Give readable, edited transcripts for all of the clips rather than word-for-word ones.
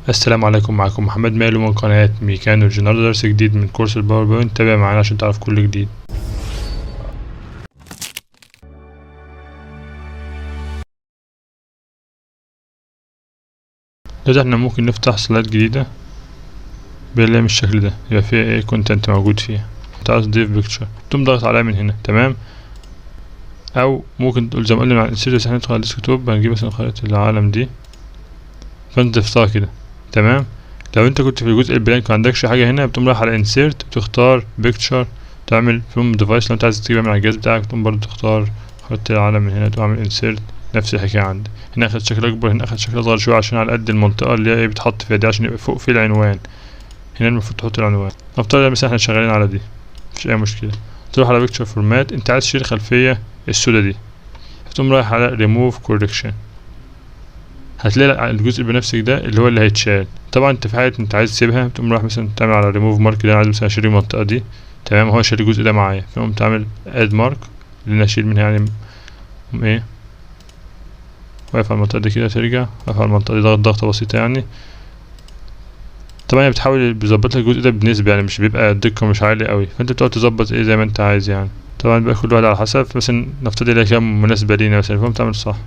السلام عليكم، معكم محمد مالو من قناة ميكانولوجي. النهارده درس جديد من كورس ال PowerPoint. تابع معانا عشان تعرف كل جديد. دلوقتي احنا ممكن نفتح slide جديدة بالله الشكل ده، يبقى فيها ايه content موجود فيها. انت عايز تضيف picture تقوم ضاغط عليها من هنا، تمام. او ممكن تقول زي ما قلنا مع ال insert، احنا ندخل على ال desktop، هنجيب مثلا خريطة العالم دي، فانت ضفتها كده، تمام. لو انت كنت في الجزء ال blank ما عندكش حاجة هنا، بتقوم رايح على insert، تختار picture، تعمل from device. لو انت عايز تجيبها من على الجهاز بتاعك تقوم برضو تختار خريطة العالم من هنا، تقوم عامل insert. نفس الحكاية عندي هنا، اخد شكل اكبر، هنا اخد شكل اصغر شوية عشان على قد المنطقة اللي هي ايه بتحط فيها دي، عشان يبقى فوق في العنوان. هنا المفروض تحط العنوان. نفترض مثلا احنا شغالين على دي، مفيش اي مشكلة. تروح على picture format، انت عايز تشيل الخلفية السوداء دي، تقوم رايح على ريموف كوركشن، هتلاقي الجزء البنفسجي ده اللي هو اللي هيتشال. طبعا انت في حاجة انت عايز تسيبها، تقوم رايح مثلا تعمل على ريموف مارك ده، انا عايز مثلا اشيل المنطقة دي، تمام. هو شال الجزء ده معايا، فقوم تعمل add mark اللي انا اشيل منها، يعني ايه واقف على المنطقة دي كده، ترجع واقف على المنطقة دي، ضغط ضغطة بسيطة يعني. طبعا هي بتحاول بيظبط لك الجزء ده بنسبة، يعني مش بيبقى الدقة مش عالية قوي، فانت بتقعد تظبط ايه زي ما انت عايز يعني. طبعا بقى كل واحد على حسب، مثلا نفترض ان هي مناسبة لينا مثلا، فقوم تعمل صح.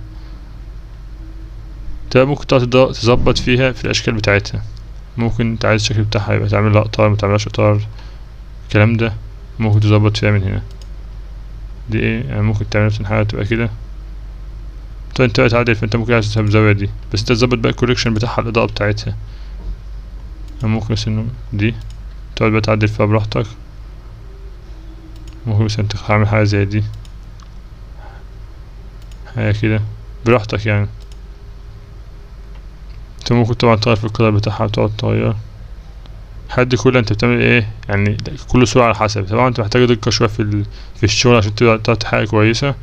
طيب ممكن تقعد تظبط فيها في الاشكال بتاعتها، ممكن انت عايز الشكل بتاعها يبقى تعمل لها اطار، ما تعملهاش اطار، الكلام ده ممكن تظبط فيها من هنا. دي ايه يعني ممكن تعمل نفس الحاجة تبقى كده. طيب انت بقى تعدل، فانت ممكن عايز تسحب الزاوية دي، بس انت تظبط بقى ال correction بتاعها، الإضاءة بتاعتها. يعني ممكن مثلا دي تقعد بقى تعدل فيها براحتك. ممكن مثلا تعمل حاجة زي دي، حاجة كده براحتك يعني. انت ممكن طبعا تغير في ال color بتاعها، وتقعد تغير الحاجات دي كلها. انت بتعمل ايه يعني، كل صورة على حسب. طبعا انت محتاج دقة شوية في الشغل عشان تقدر تعطي حاجة كويسة،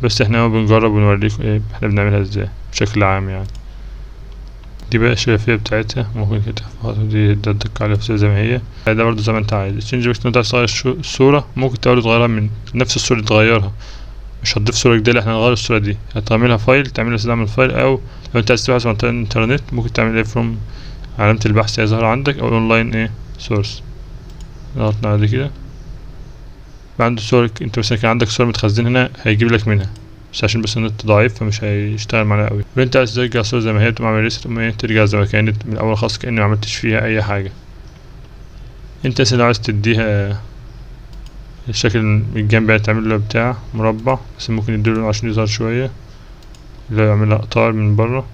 بس احنا اهو بنجرب ونوريكم ايه احنا بنعملها ازاي بشكل عام يعني. دي بقى الشفافية بتاعتها، ممكن كده تخفضها، دي ده الدقة عليها زي ما هي. ده برضه زي ما انت عايز. change picture، انت عايز تغير الصورة، ممكن تقعد تغيرها من نفس الصورة اللي تغيرها، مش هتضيف صورة جديدة، احنا هنغير الصورة دي، هتعملها file، تعملها استخدام ال file، او لو انت عايز تبحث عن طريق الانترنت ممكن تعمل ايه from علامة البحث هي ظاهرة عندك، او اونلاين ايه source. ضغطنا على دي كده عنده صور، انت مثلا كان عندك صور متخزنة هنا هيجيب لك منها، بس عشان بس النت ضعيف فمش هيشتغل معانا قوي. لو انت عايز ترجع الصورة زي ما هي، تقوم عامل reset، تقوم ايه ترجع زي ما كانت من الاول خالص، كأني ما عملتش فيها اي حاجة. انت مثلا لو عايز تديها الشكل من الجنب يعني تعمل له بتاع مربع، بس ممكن يديله عشان يظهر شوية، اللي هو يعملها اقطار من بره.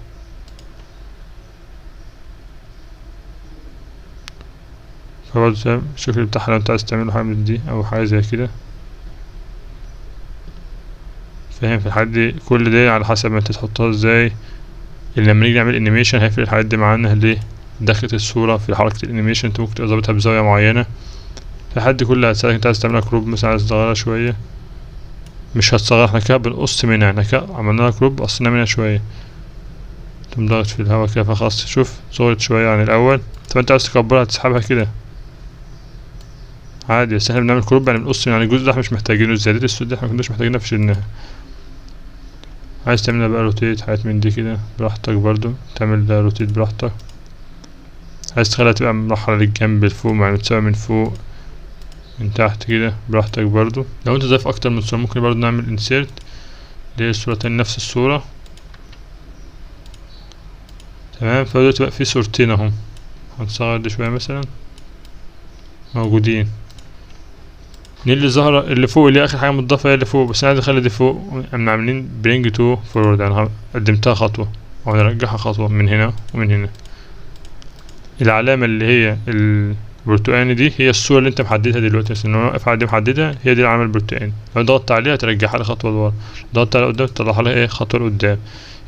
فبرضه الشكل بتاعها لو انت عايز تعمله حاجة من دي او حاجة زي كده، فاهم؟ في الحاجات دي كل دي على حسب ما انت تحطها ازاي. اللي لما نيجي نعمل animation هيفرق الحاجات دي معانا ليه، دخلة الصورة في حركة ال animation انت ممكن تبقى ظابطها بزاوية معينة. الحاجات دي كلها هتساعدك. انت عايز تعملها crop مثلا، عايز تصغرها شوية، مش هتصغرها، احنا كده بنقص منها، احنا كده عملنا لها crop قصينا منها شوية، تقوم ضاغط في الهوا كده فخلاص شوف صغرت شوية عن الأول. طب انت عايز تكبرها تسحبها كده عادي، بس احنا بنعمل crop يعني بنقص، يعني الجزء ده احنا مش محتاجينه، الزيادات السود دي احنا مكناش محتاجينها فشيلناها. عايز تعملها بقى rotate حاجات من دي كده براحتك، برضو تعمل rotate براحتك. عايز تخليها تبقى مرحلة للجنب لفوق مع متساوية من فوق من تحت كده براحتك برضو. لو انت ضايف اكتر من صورة ممكن برضو نعمل insert اللي هي الصورة تاني نفس الصورة، تمام. فدلوقتي بقى في صورتين اهم، هنصغر دي شوية مثلا، موجودين. دي اللي ظاهرة اللي فوق اللي هي آخر حاجة متضافة هي اللي فوق، بس أنا عايز أخلي دي فوق. قمنا عاملين bring to forward، يعني قدمتها خطوة أو نرجعها خطوة من هنا ومن هنا. العلامة اللي هي البرتقاني دي هي الصورة اللي أنت محددها دلوقتي، بس إن أنا واقف على دي محددها، هي دي العلامة البرتقاني. لو ضغطت عليها ترجعها لي خطوة لورا، ضغطت عليها قدام تطلعها لي إيه خطوة لقدام.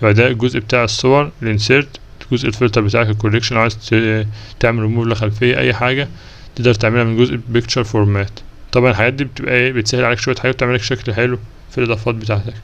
يبقى ده الجزء بتاع الصور ال insert، جزء الفلتر بتاعك ال correction، لو عايز تعمل ريموف لخلفية أي حاجة تقدر تعملها من جزء picture format. طبعا الحاجات دي بتبقى ايه بتسهل عليك شوية حاجات، وبتعمل لك شكل حلو في الإضافات بتاعتك.